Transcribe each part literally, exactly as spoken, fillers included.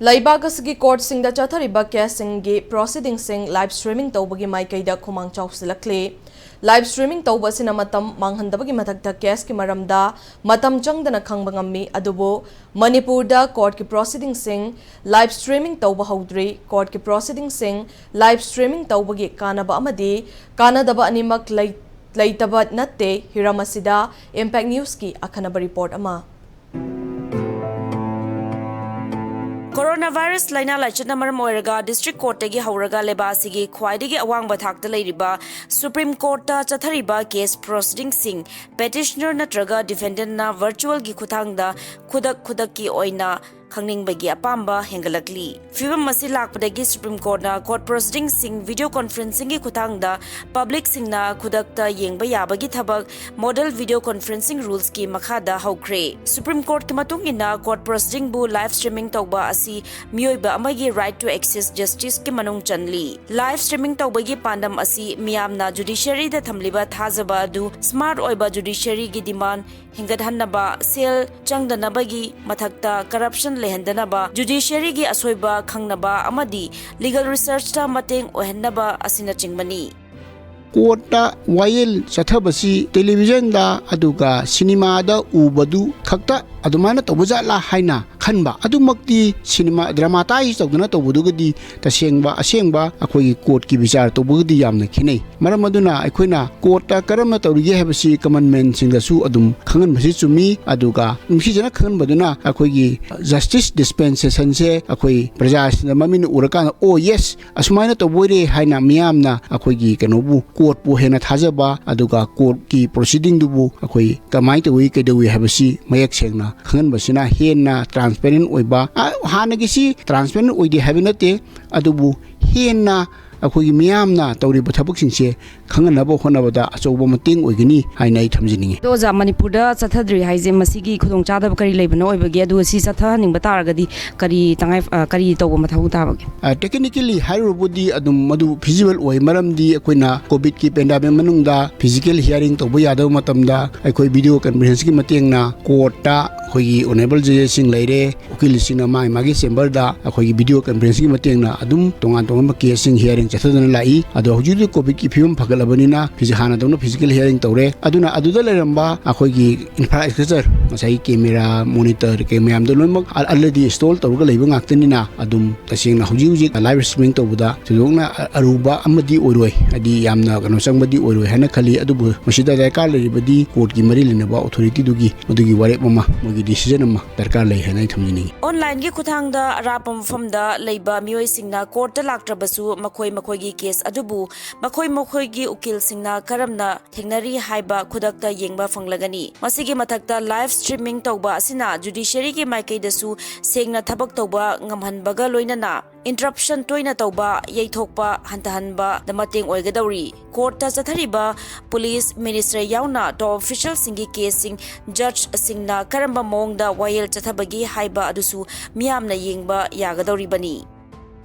ꯂꯩꯕꯥꯛ ꯑꯁꯤꯒꯤ ꯀꯣꯔꯠꯁꯤꯡꯗ ꯆꯠꯊꯔꯤꯕ ꯀꯦꯁꯁꯤꯡꯒꯤ ꯄ꯭ꯔꯣꯁꯤꯗꯤꯡꯁꯤꯡ ꯂꯥꯏꯚ ꯁ꯭ꯇ꯭ꯔꯤꯃꯤꯡ ꯇꯧꯕꯒꯤ ꯃꯥꯏꯀꯩꯗ ꯈꯨꯃꯥꯡ ꯆꯥꯎꯁꯤꯜꯂꯛꯂꯤ꯫ ꯂꯥꯏꯚ ꯁ꯭ꯇ꯭ꯔꯤꯃꯤꯡ ꯇꯧꯕ ꯑꯁꯤꯅ ꯃꯇꯝ ꯃꯥꯡꯍꯟꯗꯕꯒꯤ ꯃꯊꯛꯇ ꯀꯦꯁꯀꯤ ꯃꯔꯝꯗ ꯃꯇꯝ ꯆꯪꯗꯅ ꯈꯪꯕ ꯉꯝꯃꯤ꯫ ꯑꯗꯨꯕꯨ ꯃꯅꯤꯄꯨꯔꯗ ꯀꯣꯔꯠꯀꯤ ꯄ꯭ꯔꯣꯁꯤꯗꯤꯡꯁꯤꯡ ꯂꯥꯏꯚ ꯁ꯭ꯇ꯭ꯔꯤꯃꯤꯡ ꯇꯧꯕ ꯍꯧꯗ꯭ꯔꯤ꯫ ꯀꯣꯔꯠꯀꯤ ꯄ꯭ꯔꯣꯁꯤꯗꯤꯡꯁꯤꯡ ꯂꯥꯏꯚ ꯁ꯭ꯇ꯭ꯔꯤꯃꯤꯡ ꯇꯧꯕꯒꯤ ꯀꯥꯟꯅꯕ ꯑꯃꯗꯤ ꯀꯥꯟꯅꯗꯕ ꯑꯅꯤꯃꯛ ꯂꯩ-, ꯂꯩꯇꯕ ꯅꯠꯇꯦ꯫ ꯍꯤꯔꯝ ꯑꯁꯤꯗ ꯏꯝꯄꯦꯛ ꯅ꯭ꯌꯨꯁꯀꯤ ꯑꯈꯟꯅꯕ ꯔꯤꯄꯣꯔꯠ ꯑꯃ꯫ ꯀꯣꯔꯣꯅꯥ ꯚꯥꯏꯔꯁ ꯂꯥꯏꯅꯥ ꯂꯥꯏꯆꯠꯅ ꯃꯔꯝ ꯑꯣꯏꯔꯒ ꯗꯤꯁꯇ꯭ꯔꯤꯛ ꯀꯣꯔꯠꯇꯒꯤ ꯍꯧꯔꯒ ꯂꯩꯕꯥꯛ ꯑꯁꯤꯒꯤ ꯈ꯭ꯋꯥꯏꯗꯒꯤ ꯑꯋꯥꯡꯕ ꯊꯥꯛꯇ ꯂꯩꯔꯤꯕ ꯁꯨꯄ꯭ꯔꯤꯝ ꯀꯣꯔꯠꯇ ꯆꯠꯊꯔꯤꯕ ꯀꯦꯁ ꯄ꯭ꯔꯣꯁꯤꯗꯤꯡꯁꯤꯡ ꯄꯦꯇꯤꯁꯅꯔ ꯅꯠꯇ꯭ꯔꯒ ꯗꯤꯐꯦꯟꯗꯦꯟꯠꯅ ꯚꯔꯆꯨꯑꯦꯜꯒꯤ ꯈꯨꯠꯊꯥꯡꯗ ꯈꯨꯗꯛ ꯈꯨꯗꯛꯀꯤ ꯑꯣꯏꯅ ꯈꯪꯅꯤꯡꯕꯒꯤ ꯑꯄꯥꯝꯕ ꯍꯦꯟꯒꯠꯂꯛꯂꯤ꯫ ꯐꯤꯕꯝ ꯑꯁꯤ ꯂꯥꯛꯄꯗꯒꯤ ꯁꯨꯄ꯭ꯔꯤꯝ ꯀꯣꯔꯠꯅ ꯀꯣꯔꯠ ꯄ꯭ꯔꯣꯁꯤꯗꯤꯡꯁꯤꯡ ꯚꯤꯗꯤꯑꯣ ꯀꯣꯟꯐ꯭ꯔꯦꯟꯁꯤꯡꯒꯤ ꯈꯨꯠꯊꯥꯡꯗ ꯄꯕ꯭ꯂꯤꯛꯁꯤꯡꯅ ꯈꯨꯗꯛꯇ ꯌꯦꯡꯕ ꯌꯥꯕꯒꯤ ꯊꯕꯛ ꯃꯣꯗꯦꯜ ꯚꯤꯗꯤꯑꯣ ꯀꯣꯟꯐ꯭ꯔꯦꯟꯁꯤꯡ ꯔꯨꯜꯁꯀꯤ ꯃꯈꯥꯗ ꯍꯧꯈ꯭ꯔꯦ꯫ ꯁꯨꯄ꯭ꯔꯤꯝ ꯀꯣꯔꯠꯀꯤ ꯃꯇꯨꯡ ꯏꯟꯅ ꯀꯣꯔꯠ ꯄ꯭ꯔꯣꯁꯤꯗꯤꯡꯕꯨ ꯂꯥꯏꯚ ꯁ꯭ꯇ꯭ꯔꯤꯃꯤꯡ ꯇꯧꯕ ꯑꯁꯤ ꯃꯤꯑꯣꯏꯕ ꯑꯃꯒꯤ right to access justiceꯀꯤ ꯃꯅꯨꯡ ꯆꯜꯂꯤ꯫ ꯂꯥꯏꯚ ꯁ꯭ꯇ꯭ꯔꯤꯃꯤꯡ ꯇꯧꯕꯒꯤ ꯄꯥꯟꯗꯝ ꯑꯁꯤ ꯃꯤꯌꯥꯝꯅ ꯖꯨꯗꯤꯁꯤꯌꯔꯤꯗ ꯊꯝꯂꯤꯕ ꯊꯥꯖꯕ ꯑꯗꯨ ꯁ꯭ꯃꯥꯔꯠ ꯑꯣꯏꯕ ꯖꯨꯗꯤꯁꯤꯌꯔꯤꯒꯤ ꯗꯤꯃꯥꯟ ꯍꯦꯟꯒꯠꯍꯟꯅꯕ, ꯁꯦꯜ ꯆꯪꯗꯅꯕꯒꯤ ꯃꯊꯛꯇ ꯀꯔꯞꯁꯟ ꯂꯩꯍꯟꯗꯅꯕ, ꯖꯨꯗꯤꯁꯤꯌꯔꯤꯒꯤ ꯑꯁꯣꯏꯕ ꯈꯪꯅꯕ ꯑꯃꯗꯤ ꯂꯤꯒꯜ ꯔꯤꯁꯔꯆꯇ ꯃꯇꯦꯡ ꯑꯣꯏꯍꯟꯅꯕ ꯑꯁꯤꯅꯆꯤꯡꯕꯅꯤ꯫ ꯀꯣꯔꯠꯇ ꯋꯥꯌꯦꯜ ꯆꯠꯊꯕꯁꯤ ꯇꯦꯂꯤꯚꯤꯖꯟꯗ ꯑꯗꯨꯒ ꯁꯤꯅꯦꯃꯥꯗ ꯎꯕꯗꯨ ꯈꯛꯇ ꯑꯗꯨꯃꯥꯏꯅ ꯇꯧꯕ ꯖꯥꯠꯂꯥ ꯍꯥꯏꯅ ꯈꯟꯕ ꯑꯗꯨꯃꯛꯇꯤ ꯁꯤꯅꯦꯃꯥ ꯗ꯭ꯔꯃꯥꯇꯥꯏꯖ ꯇꯧꯗꯅ ꯇꯧꯕꯗꯨꯒꯗꯤ ꯇꯁꯦꯡꯕ ꯑꯁꯦꯡꯕ ꯑꯩꯈꯣꯏꯒꯤ ꯀꯣꯔꯠꯀꯤ ꯕꯤꯆꯥꯔ ꯇꯧꯕꯒꯗꯤ ꯌꯥꯝꯅ ꯈꯦꯠꯅꯩ꯫ ꯃꯔꯝ ꯑꯗꯨꯅ ꯑꯩꯈꯣꯏꯅ ꯀꯣꯔꯠꯇ ꯀꯔꯝꯅ ꯇꯧꯔꯤꯒꯦ ꯍꯥꯏꯕꯁꯤ ꯀꯃꯟ ꯃꯦꯟꯁꯤꯡꯗꯁꯨ ꯑꯗꯨꯝ ꯈꯪꯍꯟꯕꯁꯤ ꯆꯨꯝꯃꯤ꯫ ꯑꯗꯨꯒ ꯅꯤꯡꯊꯤꯖꯅ ꯈꯪꯍꯟꯕꯗꯨꯅ ꯑꯩꯈꯣꯏꯒꯤ ꯖꯁꯇꯤꯁ ꯗꯤꯁꯄꯦꯟꯁꯦꯁꯟꯁꯦ ꯑꯩꯈꯣꯏ ꯄ꯭ꯔꯖꯥꯁꯤꯡꯅ ꯃꯃꯤꯠꯅ ꯎꯔꯀꯥꯟꯗ, "ꯑꯣ, ꯌꯦꯁ, ꯑꯁꯨꯃꯥꯏꯅ ꯇꯧꯕ ꯑꯣꯏꯔꯦ" ꯍꯥꯏꯅ ꯃꯤꯌꯥꯝꯅ ꯑꯩꯈꯣꯏꯒꯤ ꯀꯩꯅꯣꯕꯨ, ꯀꯣꯔꯠꯄꯨ ꯍꯦꯟꯅ ꯊꯥꯖꯕ, ꯑꯗꯨꯒ ꯀꯣꯔꯠꯀꯤ ꯄ꯭ꯔꯣꯁꯤꯗꯤꯡꯗꯨꯕꯨ ꯑꯩꯈꯣꯏ ꯀꯃꯥꯏꯅ ꯇꯧꯏ, ꯀꯩꯗꯧꯏ ꯍꯥꯏꯕꯁꯤ ꯃꯌꯦꯛ ꯁꯦꯡꯅ ꯈꯪꯍꯟꯕꯁꯤꯅ ꯍꯦꯟꯅ ꯇ꯭ꯔꯥꯟꯁꯄꯦꯔꯦꯟ ꯑꯣꯏꯕ, ꯑ, ꯍꯥꯟꯅꯒꯤꯁꯤ ꯇ꯭ꯔꯥꯟꯁꯄꯦꯔꯦꯟ ꯑꯣꯏꯗꯦ ꯍꯥꯏꯕ ꯅꯠꯇꯦ, ꯑꯗꯨꯕꯨ ꯍꯦꯟꯅ ꯑꯩꯈꯣꯏꯒꯤ ꯃꯤꯌꯥꯝꯅ ꯇꯧꯔꯤꯕ ꯊꯕꯛꯁꯤꯡꯁꯦ ꯈꯪꯍꯟꯅꯕ ꯍꯣꯠꯅꯕꯗ ꯑꯆꯧꯕ ꯃꯇꯦꯡ ꯑꯣꯏꯒꯅꯤ ꯍꯥꯏꯅ ꯑꯩ ꯊꯝꯖꯅꯤꯡꯉꯤ꯫ ꯑꯗꯣ ꯑꯣꯖꯥ, ꯃꯅꯤꯄꯨꯔꯗ ꯆꯠꯊꯗ꯭ꯔꯤ ꯍꯥꯏꯁꯦ ꯃꯁꯤꯒꯤ ꯈꯨꯗꯣꯡꯆꯥꯗꯕ ꯀꯔꯤ ꯂꯩꯕꯅ ꯑꯣꯏꯕꯒꯦ? ꯑꯗꯨꯒ ꯁꯤ ꯆꯠꯊꯍꯟꯅꯤꯡꯕ ꯇꯥꯔꯒꯗꯤ ꯀꯔꯤ ꯇꯉꯥꯏ-, ꯑ, ꯀꯔꯤ ꯇꯧꯕ ꯃꯊꯧ ꯇꯥꯕꯒꯦ? ꯑ, technically ꯍꯥꯏꯔꯨꯔꯕꯨꯗꯤ ꯑꯗꯨꯝ ꯃꯗꯨ feasible ꯑꯣꯏ, ꯃꯔꯝꯗꯤ ꯑꯩꯈꯣꯏꯅ ꯀꯣꯚꯤꯗꯀꯤ ꯄꯦꯟꯗꯥꯃꯤꯛ ꯃꯅꯨꯡꯗ ꯐꯤꯖꯤꯀꯦꯜ ꯍꯤꯌꯥꯔꯤꯡ ꯇꯧꯕ ꯌꯥꯗꯕ ꯃꯇꯝꯗ ꯑꯩꯈꯣꯏ ꯚꯤꯗꯤꯑꯣ ꯀꯟꯐꯔꯦꯟꯁꯀꯤ ꯃꯇꯦꯡꯅ ꯀꯣꯔꯠꯇ ꯑꯩꯈꯣꯏꯒꯤ ꯑꯣꯅꯦꯕꯜ ꯖꯖꯦꯁꯁꯤꯡ ꯂꯩꯔꯦ, ꯎꯀꯤꯜꯁꯤꯡꯅ ꯃꯥꯒꯤ ꯃꯥꯒꯤ ꯆꯦꯝꯕꯔꯗ ꯑꯩꯈꯣꯏꯒꯤ ꯚꯤꯗꯤꯑꯣ ꯀꯟꯐꯔꯦꯟꯁꯤꯡꯒꯤ ꯃꯇꯦꯡꯅ ꯑꯗꯨꯝ ꯇꯣꯉꯥꯟ ꯇꯣꯉꯥꯟꯕ ꯀꯦꯁꯁꯤꯡ ꯍꯤꯌꯥꯔꯤꯡ ꯆꯠꯊꯗꯨꯅ ꯂꯥꯛꯏ꯫ ꯑꯗꯣ ꯍꯧꯖꯤꯛ ꯍꯧꯖꯤꯛ ꯀꯣꯚꯤꯗꯀꯤ ꯐꯤꯕꯝ ꯐꯒꯠꯂꯕꯅꯤꯅ ꯍꯥꯟꯅꯗꯧꯅ ꯐꯤꯖꯤꯀꯦꯜ ꯍꯤꯌꯥꯔꯤꯡ ꯇꯧꯔꯦ꯫ ꯑꯗꯨꯅ ꯑꯗꯨꯗ ꯂꯩꯔꯝꯕ ꯑꯩꯈꯣꯏꯒꯤ ꯏꯟꯐ꯭ꯔꯥꯁ꯭ꯇ꯭ꯔꯛꯆꯔ, ꯉꯁꯥꯏꯒꯤ ꯀꯦꯃꯦꯔꯥ, ꯃꯣꯅꯤꯇꯔ, ꯀꯩ ꯃꯌꯥꯝꯗꯣ ꯂꯣꯏꯅꯃꯛ ꯑꯜ-, ꯑꯜꯔꯦꯗꯤ ꯏꯟꯁꯇꯣꯜ ꯇꯧꯔꯒ ꯂꯩꯕ ꯉꯥꯛꯇꯅꯤꯅ ꯑꯗꯨꯝ ꯇꯁꯦꯡꯅ ꯍꯧꯖꯤꯛ ꯍꯧꯖꯤꯛ ꯂꯥꯏꯚ ꯁ꯭ꯇ꯭ꯔꯤꯃꯤꯡ ꯇꯧꯕꯗ ꯊꯣꯏꯗꯣꯛꯅ ꯑ-, ꯑꯔꯨꯕ ꯑꯃꯗꯤ ꯑꯣꯏꯔꯣꯏ, ꯍꯥꯏꯗꯤ ꯌꯥꯝꯅ ꯀꯩꯅꯣ ꯆꯪꯕꯗꯤ ꯑꯣꯏꯔꯣꯏ ꯍꯥꯏꯅ ꯈꯜꯂꯤ꯫ ꯑꯗꯨꯕꯨ ꯃꯁꯤꯗ ꯗꯔꯀꯥꯔ ꯂꯩꯔꯤꯕꯗꯤ ꯀꯣꯔꯠꯀꯤ ꯃꯔꯤ ꯂꯩꯅꯕ ꯑꯣꯊꯣꯔꯤꯇꯤꯗꯨꯒꯤ ꯃꯗꯨꯒꯤ ꯋꯥꯔꯦꯞ ꯑꯃ, ꯃꯣꯏꯒꯤ ꯗꯤꯁꯤꯖꯟ ꯑꯃ ꯗꯔꯀꯥꯔ ꯂꯩ ꯍꯥꯏꯅ ꯑꯩ ꯊꯝꯖꯅꯤꯡꯉꯤ꯫ ꯑꯣꯟꯂꯥꯏꯟꯒꯤ ꯈꯨꯠꯊꯥꯡꯗ ꯑꯔꯥꯞꯄ ꯃꯐꯝꯗ ꯂꯩꯕ ꯃꯤꯑꯣꯏꯁꯤꯡꯅ ꯀꯣꯔꯠꯇ ꯂꯥꯛꯇ꯭ꯔꯕꯁꯨ ꯃꯈꯣꯏ ꯃꯈꯣꯏꯒꯤ ꯀꯦꯁ ꯑꯗꯨꯕꯨ ꯃꯈꯣꯏ ꯃꯈꯣꯏꯒꯤ ꯎꯀꯤꯜꯁꯤꯡꯅ ꯀꯔꯝꯅ ꯊꯦꯡꯅꯔꯤ ꯍꯥꯏꯕ ꯈꯨꯗꯛꯇ ꯌꯦꯡꯕ ꯐꯪꯂꯒꯅꯤ꯫ ꯃꯁꯤꯒꯤ ꯃꯊꯛꯇ ꯂꯥꯏꯚ ꯁ꯭ꯇ꯭ꯔꯤꯃꯤꯡ ꯇꯧꯕ ꯑꯁꯤꯅ ꯖꯨꯗꯤꯁꯤꯌꯔꯤꯒꯤ ꯃꯥꯏꯀꯩꯗꯁꯨ ꯁꯦꯡꯅ ꯊꯕꯛ ꯇꯧꯕ ꯉꯝꯍꯟꯕꯒ ꯂꯣꯏꯅꯅ ꯏꯟꯇꯔꯞꯁꯟ ꯇꯣꯏꯅ ꯇꯧꯕ, ꯌꯩꯊꯣꯛꯄ ꯍꯟꯊꯍꯟꯕꯗ ꯃꯇꯦꯡ ꯑꯣꯏꯒꯗꯧꯔꯤ꯫ ꯀꯣꯔꯠꯇ ꯆꯠꯊꯔꯤꯕ ꯄꯨꯂꯤꯁ, ꯃꯤꯅꯤꯁꯇꯔ ꯌꯥꯎꯅ ꯇꯣꯞ ꯑꯣꯐꯤꯁꯤꯌꯦꯜꯁꯤꯡꯒꯤ ꯀꯦꯁꯁꯤꯡ ꯖꯖꯁꯤꯡꯅ ꯀꯔꯝꯕ ꯃꯑꯣꯡꯗ ꯋꯥꯌꯦꯜ ꯆꯠꯊꯕꯒꯦ ꯍꯥꯏꯕ ꯑꯗꯨꯁꯨ ꯃꯤꯌꯥꯝꯅ ꯌꯦꯡꯕ ꯌꯥꯒꯗꯧꯔꯤꯕꯅꯤ꯫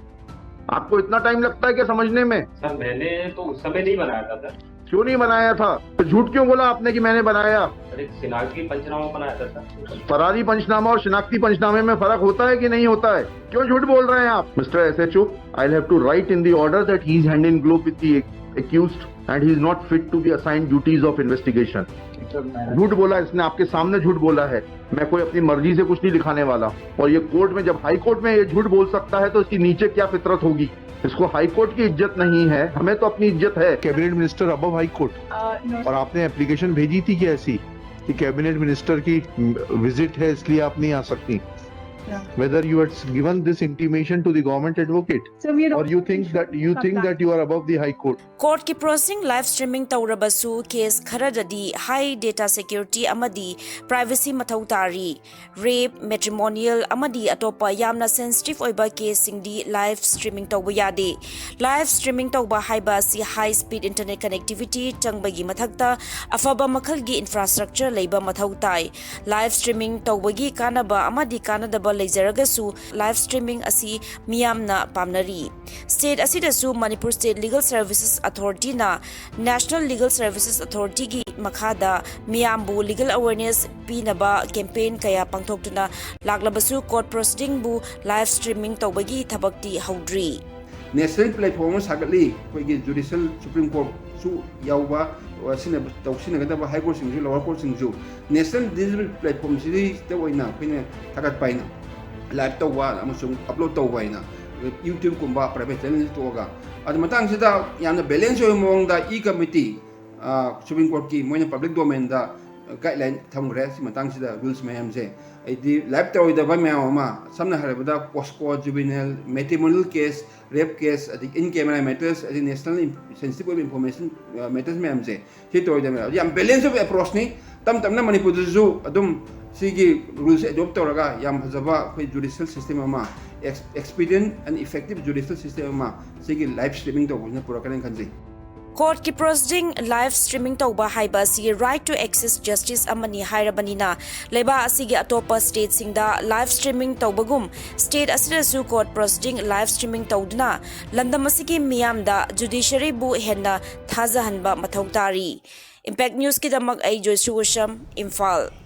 आपको इतना टाइम लगता है क्या समझने में? सर, मैंने तो उस समय नहीं बनाया था, सर। क्यों नहीं बनाया था? तो झूठ क्यों बोला आपने कि मैंने बनाया? सर, एक शिनाख्ती पंचनामा बनाया था, सर। फरारी पंचनामा और शिनाख्ती पंचनामे में फर्क होता है कि नहीं होता है? क्यों झूठ बोल रहे हैं आप? Mister S H O, I'll have to write in the order that he is hand in glove with the accused and he is not fit to be assigned duties of investigation. झूठ बोला, इसने आपके सामने झूठ बोला है। मैं कोई अपनी मर्जी से कुछ नहीं लिखाने वाला। और ये कोर्ट में, जब हाई कोर्ट में ये झूठ बोल सकता है, तो इसकी नीचे क्या फितरत होगी? इसको हाई कोर्ट की इज्जत नहीं है, हमें तो अपनी इज्जत है। Cabinet minister above High Court? Uh, no, और आपने एप्लीकेशन भेजी थी क्या ऐसी कि कैबिनेट मिनिस्टर की विजिट है इसलिए आप नहीं आ सकती? No. Whether you had given this intimation to the government advocate, so we had or you think that you think that you are above the High Court? ꯀꯣꯔꯠꯀꯤ ꯄ꯭ꯔꯣꯁꯤꯡ ꯂꯥꯏꯚ ꯁ꯭ꯇ꯭ꯔꯤꯃꯤꯡ ꯇꯧꯔꯕꯁꯨ case ꯈꯔꯗꯗꯤ ꯍꯥꯏ data security ꯑꯃꯗꯤ privacy ꯃꯊꯧ ꯇꯥꯔꯤ꯫ ꯔꯦꯞ, ꯃꯦꯇ꯭ꯔꯤꯃꯣꯅꯤꯌꯦꯜ ꯑꯃꯗꯤ ꯑꯇꯣꯞꯄ ꯌꯥꯝꯅ ꯁꯦꯟꯁꯤꯇꯤꯚ ꯑꯣꯏꯕ ꯀꯦꯁꯁꯤꯡꯗꯤ ꯂꯥꯏꯚ ꯁ꯭ꯇ꯭ꯔꯤꯃꯤꯡ ꯇꯧꯕ ꯌꯥꯗꯦ꯫ ꯂꯥꯏꯚ ꯁ꯭ꯇ꯭ꯔꯤꯃꯤꯡ ꯇꯧꯕ ꯍꯥꯏꯕ ꯑꯁꯤ ꯍꯥꯏ ꯁ꯭ꯄꯤꯗ ꯏꯟꯇꯔꯅꯦꯠ ꯀꯅꯦꯛꯇꯤꯚꯤꯇꯤ ꯆꯪꯕꯒꯤ ꯃꯊꯛꯇ ꯑꯐꯕ ꯃꯈꯜꯒꯤ ꯏꯟꯐ꯭ꯔꯥꯁ꯭ꯇ꯭ꯔꯛꯆꯔ ꯂꯩꯕ ꯃꯊꯧ ꯇꯥꯏ꯫ ꯂꯥꯏꯚ ꯁ꯭ꯇ꯭ꯔꯤꯃꯤꯡ ꯇꯧꯕꯒꯤ ꯀꯥꯟꯅꯕ ꯑꯃꯗꯤ ꯀꯥꯟꯅꯗꯕ ꯂꯩꯖꯔꯒꯁꯨ live streaming ꯑꯁꯤ ꯃꯤꯌꯥꯝꯅ ꯄꯥꯝꯅꯔꯤ꯫ State ꯑꯁꯤꯗꯁꯨ Manipur State Legal Services Authority ꯅ National Legal Services Authority ꯒꯤ ꯃꯈꯥꯗ ꯃꯤꯌꯥꯝꯕꯨ legal awareness ꯄꯤꯅꯕ campaign ꯀꯌꯥ ꯄꯥꯡꯊꯣꯛꯇꯨꯅ ꯂꯥꯛꯂꯕꯁꯨ court proceeding ꯕꯨ live streaming ꯇꯧꯕꯒꯤ ꯊꯕꯛꯇꯤ ꯍꯧꯗ꯭ꯔꯤ꯫ National platform ꯑꯃ ꯁꯥꯒꯠꯂꯤ꯫ ꯑꯩꯈꯣꯏꯒꯤ judicial Supreme Court ꯁꯨ ꯌꯥꯎꯕ, ꯑ, ꯁꯤꯟꯅꯕ-, ꯇꯧ-, ꯁꯤꯟꯅꯒꯗꯕ High Court ꯁꯤꯡꯁꯨ, Lower Court ꯁꯤꯡꯁꯨ National Digital Platform ꯁꯤꯗ ꯑꯣꯏꯅ ꯑꯩꯈꯣꯏꯅ ꯊꯥꯒꯠꯄ ꯍꯥꯏꯅ, live ꯇꯧꯕ ꯑꯃꯁꯨꯡ upload ꯇꯧꯕ ꯍꯥꯏꯅ, YouTube ꯀꯨꯝꯕ private channel ꯇꯣꯛꯑꯒ꯫ ꯑꯗꯨ ꯃꯇꯥꯡꯁꯤꯗ ꯌꯥꯝꯅ balance ꯑꯣꯏꯕ ꯃꯑꯣꯡꯗ e committee, ꯑ, Supreme Court ꯀꯤ ꯃꯣꯏꯅ public domain ꯗ guideline ꯊꯝꯈ꯭ꯔꯦ꯫ ꯁꯤ ꯃꯇꯥꯡꯁꯤꯗ rules ꯃꯌꯥꯝꯁꯦ, ꯍꯥꯏꯗꯤ live ꯇꯧꯔꯣꯏꯗꯕ ꯃꯌꯥꯝ ꯑꯃ, ꯁꯝꯅ ꯍꯥꯏꯔꯕꯗ POCSO, juvenile, matrimonial case, rape case, ꯑꯗꯒꯤ in camera matters, ꯑꯗꯒꯤ national sensitive ꯑꯣꯏꯕ information, ꯑ, matters ꯃꯌꯥꯝꯁꯦ, ꯁꯤ ꯇꯧꯔꯣꯏꯗꯕꯅꯦ꯫ ꯌꯥꯝ balance ꯑꯣꯏꯕ approach ꯅꯤ꯫ ꯇꯞ ꯇꯞꯅ ꯃꯅꯤꯄꯨꯔꯗꯁꯨ ꯑꯗꯨꯝ ꯁꯤꯒꯤ rules adopt ꯇꯧꯔꯒ ꯌꯥꯝ ꯐꯖꯕ ꯑꯩꯈꯣꯏ judicial system ꯑꯃ, ex-, expedient and effective judicial system ꯑꯃ ꯁꯤꯒꯤ live streaming ꯇꯧꯕꯁꯤꯅ ꯄꯨꯔꯛꯀꯅꯤ ꯈꯟꯖꯩ꯫ Court ꯀꯤ proceeding live streaming ꯇꯧꯕ ꯍꯥꯏꯕ ꯑꯁꯤ right to access justice ꯑꯃꯅꯤ ꯍꯥꯏꯔꯕꯅꯤꯅ, ꯂꯩꯕꯥꯛ ꯑꯁꯤꯒꯤ ꯑꯇꯣꯞꯄ state ꯁꯤꯡꯗ live streaming ꯇꯧꯕꯒꯨꯝ state ꯑꯁꯤꯗꯁꯨ court proceeding live streaming ꯇꯧꯗꯨꯅ ꯂꯝꯗꯝ ꯑꯁꯤꯒꯤ ꯃꯤꯌꯥꯝꯗ judiciary ꯕꯨ ꯍꯦꯟꯅ ꯊꯥꯖꯍꯟꯕ ꯃꯊꯧ ꯇꯥꯔꯤ꯫ Impact News ꯀꯤꯗꯃꯛ ꯑꯩ ꯖꯣꯏꯁ꯭ꯔꯤ ꯒꯣꯁꯝ, ꯏꯝꯐꯥꯜ꯫